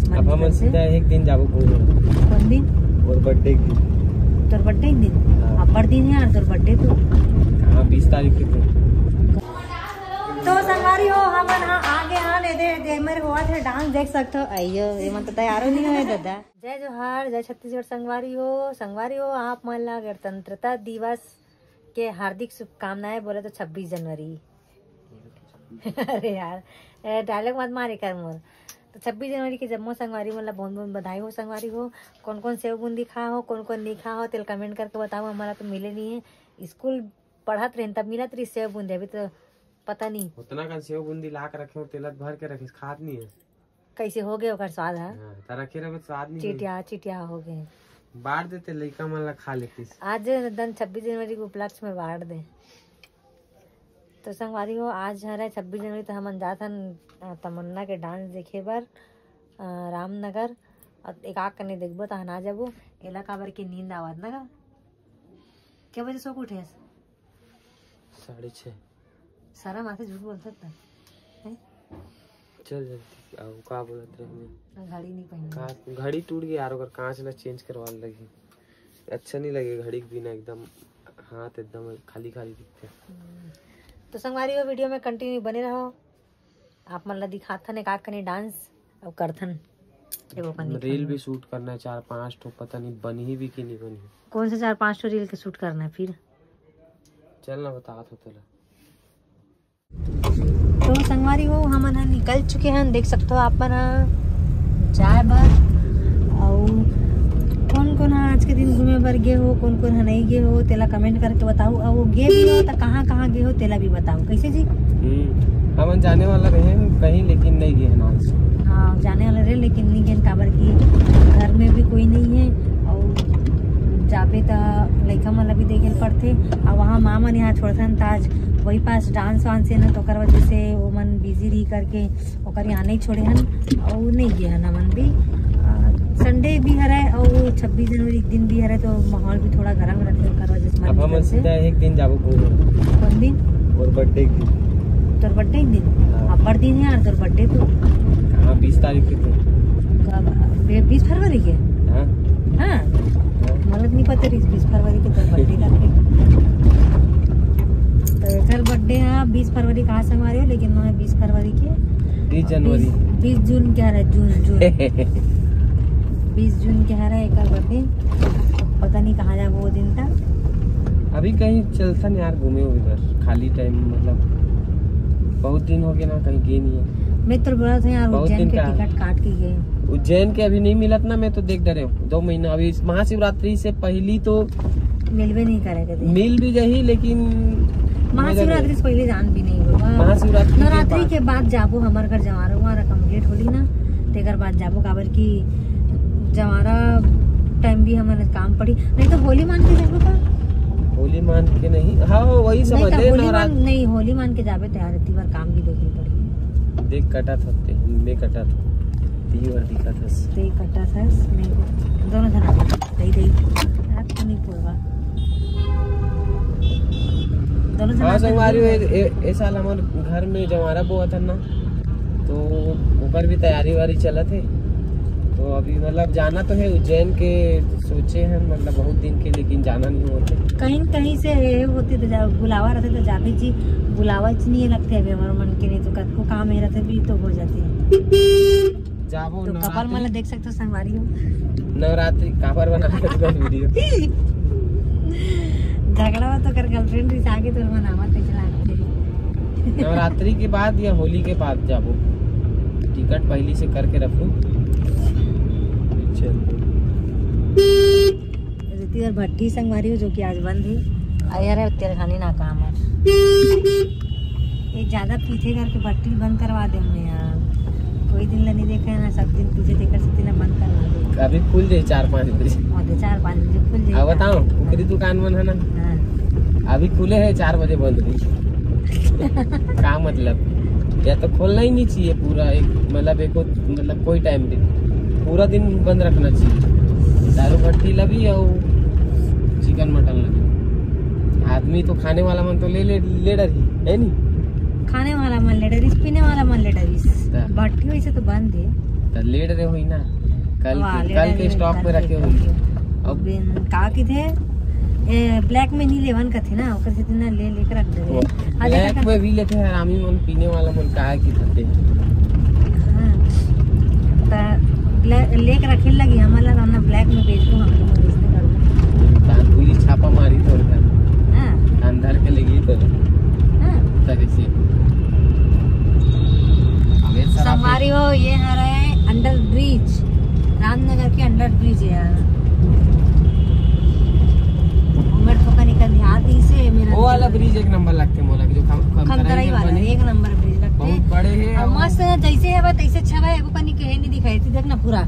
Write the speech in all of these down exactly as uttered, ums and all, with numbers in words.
अब हमन से सीधा एक दिन जाबो घूमे। कौन दिन? मोर बर्थडे के दिन। तोर बर्थडे के दिन? हाँ। अब्बड़ दिन हे यार तोर बर्थडे तो। हाँ, बीस तारीख के दिन। तो संगवारी हो, हमन ह आगे हन, एदे, एदे मेर होवत हे डांस, देख सकथो। अइयो, ये मन तो तैयारो नहीं होए दादा। जय जोहार, जय छत्तीसगढ़ संगवारी हो। संगवारी हो, आप मन ला गणतंत्रता दिवस के हार्दिक शुभकामनाएं। बोले तो छब्बीस जनवरी। अरे यार, ए, डायलॉग मत मारे कर मोर। तो छब्बीस जनवरी के जम्मो संगवारी मन ला बहुत बहुत बधाई हो संगवारी हो। कौन कौन सेव बूंदी खा हो, कौन कौन नहीं खा हो, तेल कमेंट करके बताओ। हमारा तो मिले नहीं है, स्कूल पढ़त रहे तब मिलत रही सेव बूंदी, अभी तो पता नहीं। उतना कन सेव बूंदी ला के रखे हो, तेलत भर के रखे, खात नहीं है। कैसे हो गए ओकर स्वाद ह? हाँ, त रखे रहे स्वाद नहीं चिटिया चिटिया हो गए। बांट देते लइका मन ला खा लेतिस। आज दन छब्बीस जनवरी के उपलक्ष्य में बांट दे। तो संगवारी हो, आज हरे छब्बीस जनवरी, तो हमन जात हन, अ, तमन्ना के डांस देखे बर, अ, रामनगर। अब एक आग कने देखबो, तहन आ जाबो। एला काबर के नींद आवत ना का? के बजे सो के उठे हस? साढ़े छः। सारा माथे झूठ बोलत ना। हैं? चल जल्दी, अब का बोलत रहे मैं? घड़ी नहीं पहनी। का, घड़ी टूट गई यार, ओकर कांच ला चेंज करवा लगी। अच्छा नहीं लगे घड़ी के बिना, एकदम हाथ एकदम खाली खाली दिखते। हम्म। तो संगवारी हो, वीडियो में कंटिन्यू बने रहो, आप मन ला दिखाथन एक आध कनी डांस, अब करथन। एगो कनी रील भी शूट करना है, चार पांच ठो, पता नहीं बनही भी कि नहीं बनही। कौन से चार पांच ठो रील के शूट करना है फिर? चल ना, बतात हो तोला। तो संगवारी हो, हमन ह निकल चुके हन, देख सकथो आप मन ह जाए बर। अउ कौन कौन ह आज के दिन घूमे बर गे हो, कौन कौन ह नहीं गे हो, तेला कमेंट करके बताओ। अउ गे भी हो त कहाँ कहाँ गे हो, तेला भी बताओ। कैसे जी? हम्म, हमन जाने वाला रहे कहीं, लेकिन नहीं गए हन आज। हाँ, जाने वाला रहे लेकिन नहीं गए, काबर कि घर में भी कोई नहीं है। अउ जाबे त लइका मन ला भी देखे ल पड़थे। अउ वहाँ माँ मन यहाँ छोड़थन त आज वही पास डांस वांस हे ना, तो ओकर वजह से वो मन बिजी रही करके ओकर यहाँ नहीं छोड़े हन, अउ नहीं गे हन हमन भी। अ, संडे भी हरय, अउ छब्बीस जनवरी के दिन भी हरय, तो माहौल भी थोड़ा गरम रथे, ओकर वजह से मन अब हमन निकलथे। सीधा एक दिन जाबो घूमे। कौन दिन? मोर बर्थडे के दिन। तोर बर्थडे के दिन? हाँ। अब्बड़ दिन हे यार तोर बर्थडे तो। हाँ, बीस तारीख के दिन। कब? बे-, बीस फरवरी के? हाँ। हाँ। हाँ। मोला तो नहीं पता रहिस बीस फरवरी के तोर बर्थडे करके। तो एकर बर्थडे है बीस फरवरी, कहाँ संगवारी हो, लेकिन मैं बीस फरवरी के। बीस जनवरी। बीस, बीस जून के हरे, जून, जून। बीस जून के हरे एकर बर्थडे। पता नहीं कहाँ जाबो वो दिन तक। अभी कहीं चलथन यार घूमे उधर, खाली टाइम, मतलब बहुत दिन हो गए ना कहीं गए नहीं है। मैं तो बोला था यार, बहुत उज्जैन दिन के का। टिकट काट के गए। उज्जैन के अभी नहीं मिलत ना, मैं तो देख डरे हूँ। दो महीना अभी इस महाशिवरात्रि से पहली तो मिलबे नहीं करे कभी। मिल भी गई, लेकिन महाशिवरात्रि से पहले जान भी नहीं हुआ। महाशिवरात्रि के नवरात्रि बाद। के बाद जाबो, हमार घर जवारा उवारा कंप्लीट होली ना, तेकर बाद जाबो, काबर कि जवारा टाइम भी हमन काम पड़ी, नहीं तो होली मान के जाबो का? होली मान के नहीं, हाँ, वही नहीं समझ तो ले, होली नवरात्र। मान, नहीं, होली मान के जाबे तो यार, इतनी बार काम भी देखनी पड़ी। देख कटा था ते, मैं कटा था, तीन बार दिखा था। ते कटा था, नहीं, दोनों जना। दई, दई। रात को नहीं पूरवा। दोनों जना हाँ, संगवारी हो, ए, ए, ए साल हमारे घर में जवारा बोआ था ना, तो ओकर भी तैयारी वारी चलत है। तो अभी मतलब जाना तो है उज्जैन के, सोचे हैं मतलब बहुत दिन के, लेकिन जाना नहीं होते। कहीं न कहीं से ये होती तो जा, बुलावा रहते तो जाबे जी, बुलावा च नहीं लगते अभी हमारे मन के, नहीं तो कतको काम है रहते भी तो हो जाते हैं। जाबो तो नवरात्रि। कपल मन ला देख सकथो संगवारी हो। नवरात्रि काबर बना के तुरंत वीडियो? झगड़ा हो तो कर गर्लफ्रेंड रिस आगे तो बनावा ते चला। नवरात्रि के बाद या होली के बाद जाबो। टिकट पहली से करके रखो। चल। रिति और भट्टी संगवारी हो जो कि आज बंद है। अरे अरे तेरे खानी ना काम है। ये ज्यादा पीछे करके भट्टी बंद करवा दे हमने यार। कोई दिन ला नहीं देखा है ना, सब दिन पीछे देखा, सब दिन बंद करवा दे। अभी खुल जाए चार पाँच बजे। और दो चार पाँच बजे खुल जाए। अब बताओ, ऊपरी दुकान मन है ना, हाँ। अभी खुले है, चार बजे बंद हुई। का मतलब? या तो खोलना ही नहीं चाहिए पूरा एक, मतलब एक, मतलब कोई टाइम भी पूरा दिन बंद रखना चाहिए। दारू भट्टी ला भी और चिकन मटन ला भी। आदमी तो खाने वाला मन तो ले, ले, ले डरही, है नी? खाने वाला मन ले डरिस, पीने वाला मन ले डरिस। हाँ। भट्टी वैसे तो बंद है। लेट रहे होई ना, कल वाह, के, लेट कल के रहे स्टॉक कल में के रखे स्टॉक होई। में। अब बिन का किथे, ए, ब्लैक में नहीं लेवन कथे ना, ओकर से ना ले लेके रख दे। वो हाँ, ब्लैक देखा में भी लेते हैं हरामी मन, पीने वाला मन का है कि खाते हैं। हाँ। त ब्लैक लेके रखे लगी, हमारा ना ब्लैक में बेचबो, हम लोग बेचते करबो। कान पुलिस छापा मारी तो उनका। हाँ। कान धर के लेगी तो। हाँ। तभी से। हमें शराब संगवारी हो, ये हरे अंडर ब्रिज, रामनगर के अंडर ब्रिज है यार। उमर तो कनी कनी आती से मेरा वो वाला ब्रिज एक नंबर लगते मोला, जो खम-, खमतराई खमतराई वाला बने। एक नंबर ब्रिज लगते बहुत हैं। बड़े हैं और वो। मस्त है, जैसे है बस तैसे अच्छा है, वो कनी कहे नहीं दिखाई थी, देख ना पूरा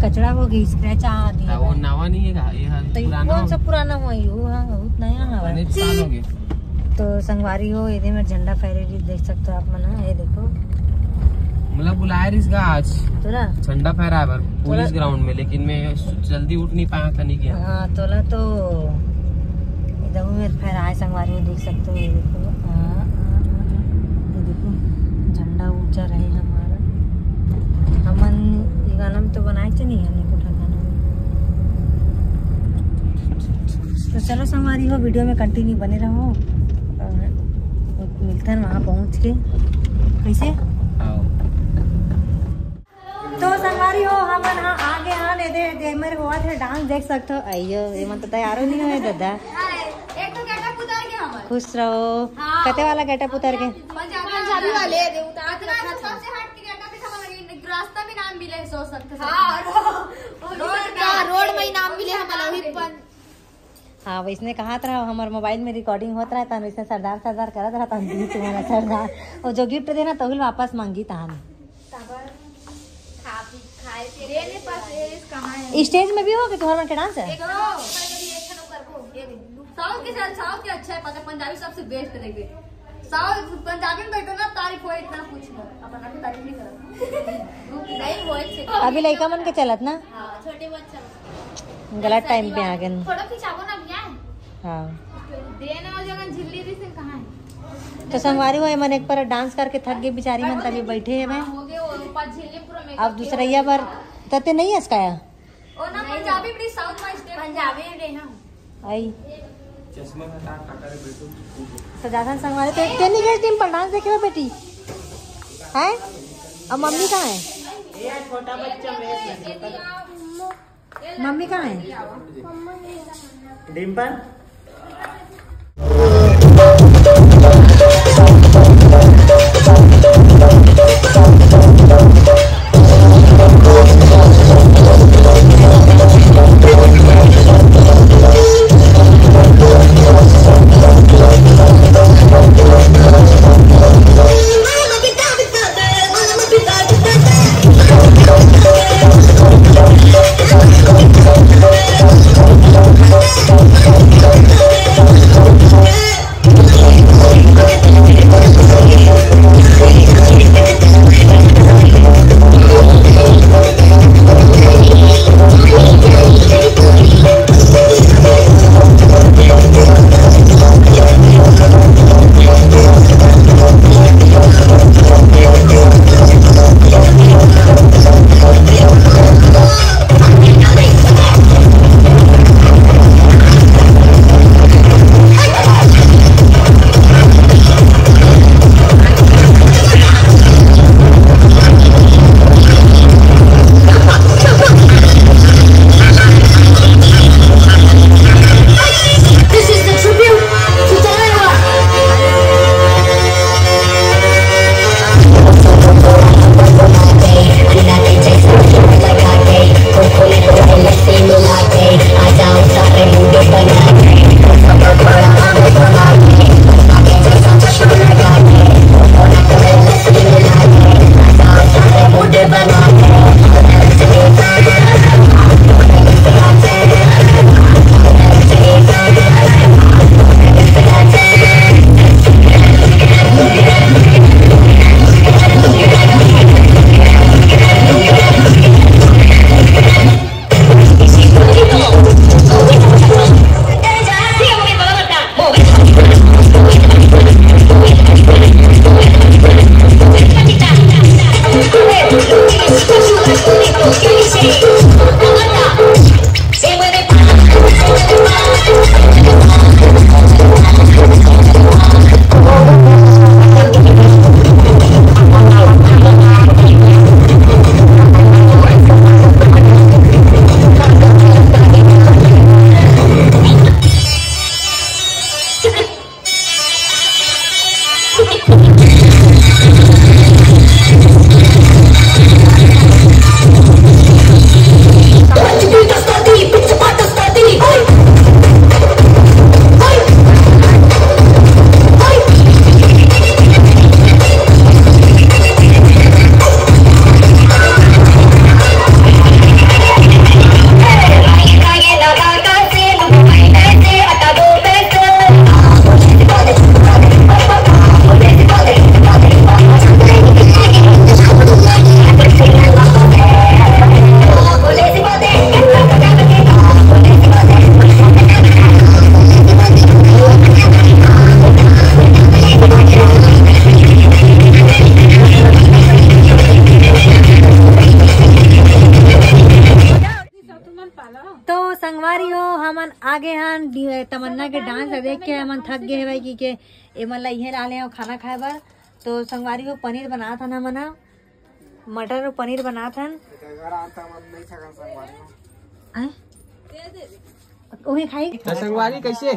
कचरा हो गई, स्क्रैच आ गया हाँ, वो है। नवा नहीं है, ये है तो ये पुराना कौन हो। सा पुराना हुआ, ये वो हाँ, बहुत नया हवा है। अनेक साल हो गए। तो संगवारी हो, ये दे मेरे झंडा फहरे भी देख सकते हो आप मन, ये देखो। मतलब बुलाए रहिस गा आज तोला? झंडा फहराए बर पुलिस तोला? ग्राउंड में, लेकिन मैं जल्दी उठ नहीं पाया था, नहीं गया। हाँ, तोला तो एकदम मेरे फहराए संगवारी हो, देख सकते हो, ये देखो। हाँ, हाँ, हाँ, हाँ। ये देखो, झंडा ऊंचा रहे हमारा। हमन ये गाना में तो बनाए थे नहीं है, नहीं कोठा गाना में। तो चलो संगवारी हो, वीडियो में कंटिन्यू बने रहो और मिलते हैं वहाँ पहुँच के। कैसे? आओ। तो संगवारी हो, हमन हा आगे हाँ, दे दे दे मेरे हुआ थे डांस देख सकते हो। अयो, ये मन तो तैयार नहीं हुए दादा। एक तो गेटअप उतार के हमर। खुश रहो। हाँ। कते वाला गेटअप उतार के? पंजाबी वाले दे उतार के रखा था। सबसे हट के गेटअप दिखा, मगर ये रास्ता में नाम मिले, सो सकते हैं। हाँ, रोड का, रोड में ही नाम मिले हमला, वही पन। हाँ, वैसने कहत रहा, हमर मोबाइल में रिकॉर्डिंग होत रहा, तहन वैसने सरदार सरदार करत रहा, तहन बीच में सरदार, वो जो गिफ्ट देना, तो वापस मांगी तहन। देने पास ये कहाँ है? स्टेज में भी हो कि तुम्हारे मन के डांस है? साउथ के साथ, साउथ के अच्छा है, पता पंजाबी सबसे बेस्ट रहेंगे। साउथ पंजाबी में बैठो ना, तारीफ हो इतना कुछ ना, अपन अभी तारीफ नहीं करत। नहीं हो अच्छे। अभी लइका मन के चलत ना। हाँ, छोटे बच्चा। गलत टाइम पे आ गए। फोटो खिंचाबो ना भैया। हाँ। देने वाली जगह झिल्ली दी से कहाँ है? तो संगवारी हो, मन एक पर डांस करके थक गए बेचारी मन, तभी बैठे हैं। हाँ, हो गए, वो ऊपर झिल्ली पूरा मेकअप अब दूसरा ये बार तते नहीं है इसका। ओ ना, पंजाबी बड़ी साउथ में स्टेट पंजाबी रे ना। आई। चश्मा का तार काटा रे बेटू। तो जाथन संगवारी, तो तेनी गई दिन पर डांस देखे हो बेटी? है? अब मम्मी कहाँ है? ये छोटा बच्चा मैं। मम्मी कहाँ है? डिम्पल। तो संगवारी हो, हमन आगे हन दि-, तमन्ना के डांस ला देख के हमन थक गे हवय कि के एमन ला इहें ला ले हव खाना खाए बर। तो संगवारी हो, पनीर बनात हन हमन ह, मटर अउ पनीर बनात हन। आय? ओही खाई? त संगवारी कइसे?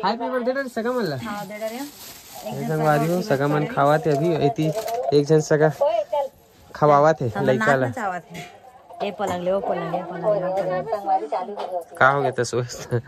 खाए पीए बर दे डरे सगा मन ला? हाँ, दे डरे। ए संगवारी हो, सगा मन खावत हे अभी, एती एक झन सगा खवावत हे हमर लइका नाक ला। नचावत हे। ए पलंग ले, ओ पलंग, ए पलंग, ओ पलंग। का हो गया त सुबह से?